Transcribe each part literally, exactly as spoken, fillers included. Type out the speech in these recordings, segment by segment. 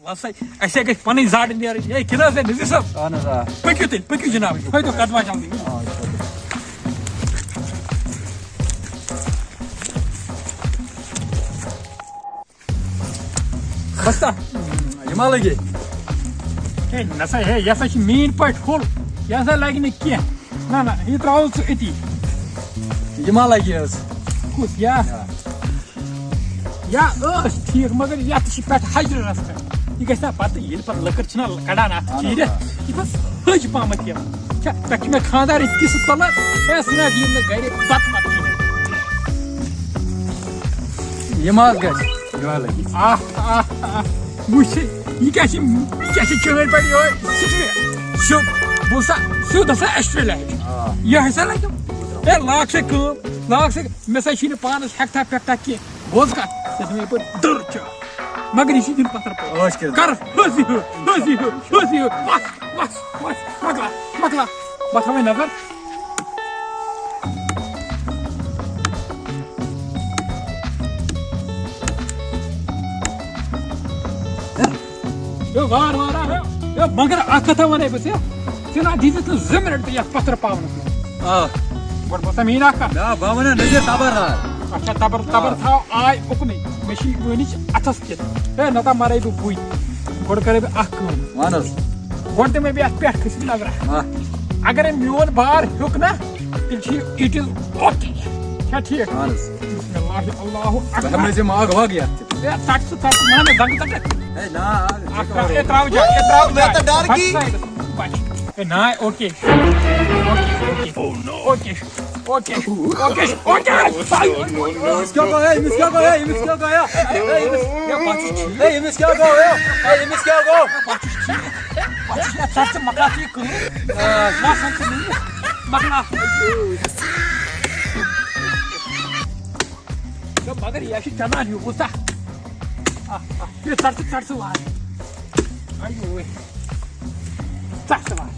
وَلہٕ سا، اَسہِ ہے گژھِ پَنٕنۍ زَڈ نیرٕنۍ۔ ہے، کِنہٕ حظ، ہے، نذیر صٲب؟ اہن حظ، آ۔ پٔکِو تیٚلہِ، پٔکِو جِناب، تھٲیِو قدمہ جلدی۔ آ، بَس تا۔ یہِ ما لَگہِ؟ ہے، نہ سا، ہے، یہِ ہسا چھِ میٛٲنۍ پٲٹھۍ پھُل، یہِ ہسا لَگہِ نہٕ کینٛہہ۔ نہ، نہ، یہِ ترٛاوو ژٕ أتی۔ یہِ ما لَگہِ حظ؟ کُس، یا؟ یا۔ یا ٲس ٹھیٖک، مگر یَتھ چھِ پٮ۪ٹھٕ حجرٕ رَژھا۔ یہِ گژھِ نا پَتہٕ، ییٚلہِ پَتہٕ لٔکٕر چھِنہ کَڑان اَتھ اَہَن حظ، چیٖرِتھ، آ۔ یہِ پَتہٕ ۂج پَہمَتھ یِوان۔ چھا، پٮ۪ٹھٕ چھِ مےٚ خانٛدار ییٚتہِ کِسہٕ تُلان، ہے، سُہ نہ دِیِن نہٕ گَرِ بَتہٕ پَتہٕ کِہیٖنۍ۔ یہِ ما حظ گژھِ؟ یِہوٚے لَگہِ۔ آہ، آہ، آہ۔ وٕچھ، یہِ کیٛاہ چھِ، یہِ کیٛاہ چھِ چٲنۍ پٲٹھۍ یِہوٚے سِٹرٛیٹ؟ سیوٚد، بوٗزتھا؟ سیوٚد ہسا اَسہِ ترٛےٚ لَٹہِ۔ آ۔ یہِ ہسا لَگہِ۔ ہے، لاگ سا کٲم، لاگ سا، مےٚ سا چھِنہٕ پانَس ہٮ۪کتھا پٮ۪کتھا کینٛہہ۔ بوز کَتھ، ژےٚ چھِ مےٚ یَپٲرۍ دٔر چاے۔ مگر یہِ چھِ دیُن پَتھر پٲٹھۍ۔ عٲش کٔرِتھ۔ کَر، حٲصی ہیوٚر، حٲصی ہیوٚر، حٲصی ہیوٚر۔ بَس، بَس، بَس، مۄکلا، مۄکلا۔ بہٕ تھاوَے نظر۔ ہے، وار وار، ہے، ہے، مگر اکھ کتھا ونے بہٕ ژےٚ، ژےٚ نا دِژٕتھ نہٕ زٕ منٹ تہِ یتھ پتھر پاونس منٛز۔ آ۔ گۄڈٕ بوزتھا میٲنۍ اکھ کتھ۔ نہ، بہٕ ونہٕ نذیر تبردار۔ اچھا، تبر، آ۔ تبر تھاو آے اُکنُے، مےٚ چھِ یہِ وٲنِج اتھس کٮ۪تھ۔ ہے، نتہٕ مرے بہٕ بٕے۔ گۄڈٕ کرے بہٕ اکھ کٲم۔ وَن حظ۔ گۄڈٕ دِمے بہٕ اتھ پٮ۪ٹھ کھٔسِتھ نظرا۔ آ۔ اگرے میون بار ہیوٚک نا، تیٚلہِ چھُ یہِ، it is okay۔ چھا ٹھیٖک؟ اہن حظ۔ بسم اللہ، اللہ اکبر۔ بہٕ ہٮ۪مہٕ ژےٚ ماگ واگ یتھ تہِ۔ ہے، ژٹ ژٕ، ژٹ ژٕ، نہ، نہ، زنٛگہٕ ژٹکھ۔ ہے، نہ، اکھ کتھ، ہے، ترٛاو جاے، ہے، ترٛاو جاے۔ ہے، ترٛاو جاے۔ بچ۔ ہے، نہ، okay. Okay, okay. Okay, okay, okay. أمِس کیٛاہ گوٚو؟ ہے، أمِس کیٛاہ گوٚو؟ ہے، أمِس کیٛاہ گوٚو؟ ہے، أمِس، ہے، بہٕ چھُس ٹھیٖک۔ ہے، أمِس کیٛاہ گوٚو؟ ہے، ہے، أمِس کیٛاہ گوٚو؟ بہٕ چھُس ٹھیٖک۔ بہٕ چھُس، ہے، ژٕ، ژٕ مۄکلاو ژٕ یہِ کٲم۔ آ، مۄکلاو ژٕ یہِ کٲم۔ مۄکلاو۔ ہے، مگر یہِ چھُ چَلان ہیوٗ، بوٗزتھا؟ آ، آ، یہِ ژَٹ ژٕ، ژَٹ ژٕ وارٕ۔ آیوے۔ ژَٹ ژٕ وارٕ۔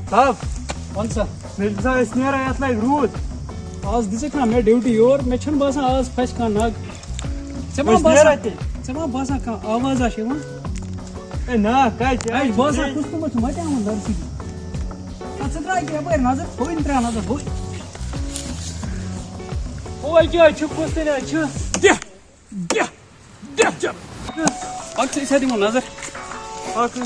صاحب، وَن سا۔ مےٚ چھُ باسان، أسۍ نیرو، یَتھ لَگہِ روٗد۔ آز دِژٕکھ نا مےٚ ڈیوٹی یور، مےٚ چھُنہٕ باسان آز پھسہِ کانٛہہ نگ۔ ژےٚ ما أسۍ نیرو باسان، تیٚلہِ۔ ژےٚ ما باسان کانٛہہ آوازا چھِ یِوان؟ ہے، نا، کَتہِ؟ ہے، باسان کُس تام چھُ مَتہِ آمُت دَرسٕے۔ اَتھ ژٕ ترٛاو یَپٲرۍ نظر، ہُہ تہِ ترٛاو نظر، ہُہ۔ ہُہ کیٛاہ چھُ، کُس تام چھُ؟ دِ، دِ۔ دِ جب۔ اَتھ چھِ أسۍ دِمو نظر۔ اَکھ۔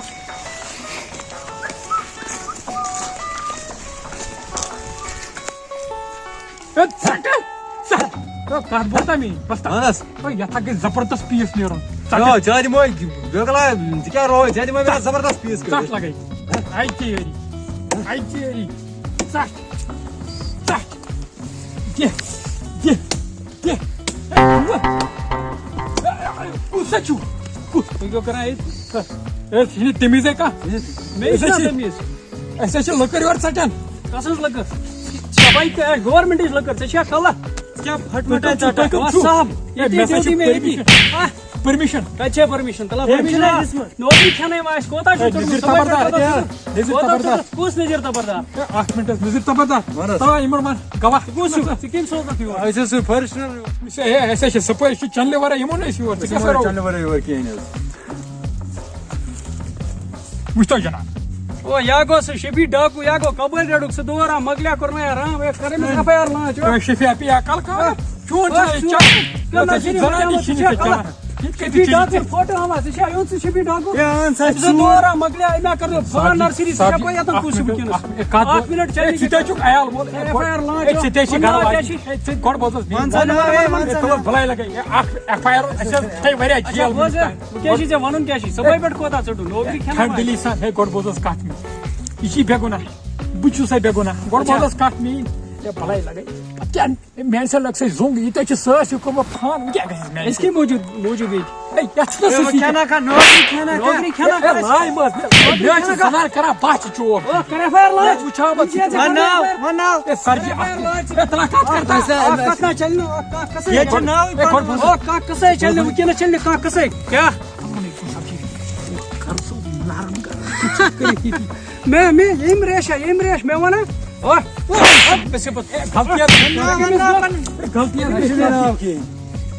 ہے، ژَٹہٕ، ژَٹہٕ۔ ہے، کَتھ بوزتھا میٛٲنۍ؟ بَس تَتھ۔ اَہَن حظ۔ ہے، یَتھ ہا گژھِ زبردست پیٖس نیرُن۔ ژَٹہٕ۔ آ، ژےٚ دِمو، بِلکُل آ، ژٕ کیٛاہ روے، ژےٚ دِمو مےٚ زبردست پیٖس کٔرِتھ۔ ژَٹھ لَگَے۔ اَتہِ کیٛاہ یٲری؟ اَتہِ کیٛاہ یٲری؟ ژَٹھ۔ ژَٹھ۔ دِ، دِ، دِ۔ ہے، کُس ہا چھُ؟ کُس؟ تُہۍ کیٛاہ کران ییٚتہِ؟ ہے، ژٕ چھِ نہٕ تٔمِس ہے کانٛہہ۔ مےٚ أسۍ چھِ ہا چھِ، تٔمِس۔ أسۍ ہا چھِ لٔکٕر یورٕ ژَٹان۔ کَس ہٕنٛز لٔکٕر؟ ژےٚ پَے تہِ آسہِ، گورمٮ۪نٛٹٕچ لٔکٕر، ژےٚ چھےٚ کَلہٕ؟ کیٛاہ پھَٹمَٹ تُہۍ کَم آسہِ ژٕ، تُہۍ ژَٹان؟ کَم وَ چھِو؟ صاحب، ہے، ییٚتی مےٚ ہسا چھِ ڈیوٹی مےٚ ییٚتی۔ پٔرمِشن۔ آ۔ پٔرمِشن۔ کَتہِ چھےٚ پٔرمِشن؟ تَلہ، پٔرمِشن پٔرمِشن آسہِ۔ دِژمٕژ۔ نوکری چھَنہٕ أمۍ اَسہِ، کوتاہ چھُ ہے، کوٚرمُت؟ نذیر تبردار۔ کوتاہ چھُ، ہے، نذیر کوتاہ چھُ تبردار۔ کوٚرمُت؟ کُس نذیر تبردار؟ ہے، اکھ مِنٹ حظ، نذیر تبردار۔ وَن حظ۔ تاو یِمن وَن، گواہ۔ ژٕ کُس چھُکھ؟ ژٕ کٔمۍ سوزنَتھ یور؟ أسۍ حظ چھِ فارسٹر۔ أسۍ ہے، أسۍ حظ چھِ سپٲرۍ، أسۍ چھِ چَنلہِ وَرٲے یِمو نہٕ أسۍ یور۔ ژٕ أسۍ کیٛاہ چھِ کَرو؟ چَنلہِ وَرٲے یور کِہیٖنۍ حظ۔ وٕچھ تو جِناب۔ او، یا گوٚو سُہ شفیع ڈاکو، یا گوٚو کبٲڑۍ رَٹُک سُہ دورہ مۄکلیٛا، کوٚر مےٚ آرام، ہے، کَرے مےٚ ایف آی آر لانچ۔ ہے، شفیع، اَپی، یا کَلہٕ کَر؟ چون چھُ بَس، یہِ چون۔ چَنہٕ، ژٕ چھَکھ نہ، نہ، ژٕ ژٕ چھَکھ چھُکھ زَنانی نہ، ژٕ چھِنہٕ چھَکھ ژےٚ چَنان۔ کَلہٕ۔ یِتھ کٔنۍ تہِ شفیع چھِ ڈاکو ژےٚ۔ فوٹو ہاوان، ژٕ چھا یُن، ژٕ شفیع ڈاکو؟ ہے، اَہَن سا، أمۍ سُنٛد سُہ دورہ مۄکلیٛا، أمۍ ہا کٔر مےٚ فون سَر جی، نرسٔری، ژٕ سَر چھا جی، پَے یَتَن اَکھ کُس چھُ مِنٹ، وٕنکیٚنَس؟ اَکھ مِنٹ، اَکھ کَتھ اَکھ گوٚو؟ مِنٹ، ہے، چَلہِ ژٕ تہِ چھُکھ عیال وول۔ ہے، ایف آی آر لانچ۔ ہے، ژٕ تہِ چھِ گَرٕ وَنان واجِنۍ۔ کیٛاہ چھِ؟ ہے، ژٕ گۄڈٕ بوز حظ میٛٲنۍ وَن سا، کَتھ۔ وَن سا۔ ہے، تُل حظ بَلاے لَگے۔ ہے، اَکھ ایف آئی آر، اَسہِ حظ تھٲے واریاہ اچھا، جیل بوز وٕنیُک حظ، تام۔ وۄنۍ کیٛاہ چھِ ژےٚ وَنُن، کیٛاہ چھِ؟ صُبحٲے پٮ۪ٹھ کوتاہ ژٔٹُن؟ نوکری کھٮ۪نہٕ ٹھنڈ دِلی وَنان۔ سان، ہے، گۄڈٕ بوز حظ کَتھ مےٚ۔ یہِ چھِ بے گُناہ۔ بہٕ چھُسَے بے گُناہ۔ گۄڈٕ اچھا۔ بوز حظ کَتھ میٛٲنۍ۔ ہے، بَلاے لَگے۔ پَتہٕ کیٛاہ؟ ہے، میٛانہِ سۭتۍ لَگسَے زوٚنٛگ۔ یہِ تۄہہِ چھِ سۭتۍ سۭتۍ کوٚرمُت فان، وۄنۍ کیٛاہ گژھِ میٛانہِ أسۍ کَمہِ سۭتۍ؟ موٗجوٗب، موٗجوٗب ییٚتہِ؟ ہے، یَتھ چھُنہ ہے، سۭتۍ وۄنۍ سۭتۍ کھٮ۪نا کھا؟ نوکری کھٮ۪نا ہے، کھا؟ لایہِ منٛز۔ ہے، مےٚ حظ چھِ زَنان کَران، بَس چھِ چوب۔ او، کَرے فایر لانچ۔ ہے، وٕچھ حظ، وۄنۍ ژٕ کیٛازِ وَن ناو، وَن ناو۔ ہے، سَر جی، اَکھ مِنٹ۔ ہے، تَلہ کَتھ کَر ژٕ؟ اَکھ کَتھ نہ چَلہِ نہٕ، اَکھ کَتھ کَسَے ییٚتہِ چھُ چَلہِ؟ ناو ہے، گۄڈٕ بوز۔ او، کَتھ کَسَے چَلہِ نہٕ، وٕنکیٚنَس چَلہِ نہٕ کَتھ کَسَے۔ کیٛاہ؟ اَمُن ہے، کُس اَکھ چیٖز؟ کَر سُہ نرم کَر۔ مےٚ، مےٚ، ییٚمۍ ریش ہا، ییٚمۍ ریش، مےٚ وَن ہا۔ او، او، او۔ ہے، غلطی حظ۔ نہ، نہ، نہ، نہ۔ ہے، غلطی حظ۔ ہے، غلطی حظ۔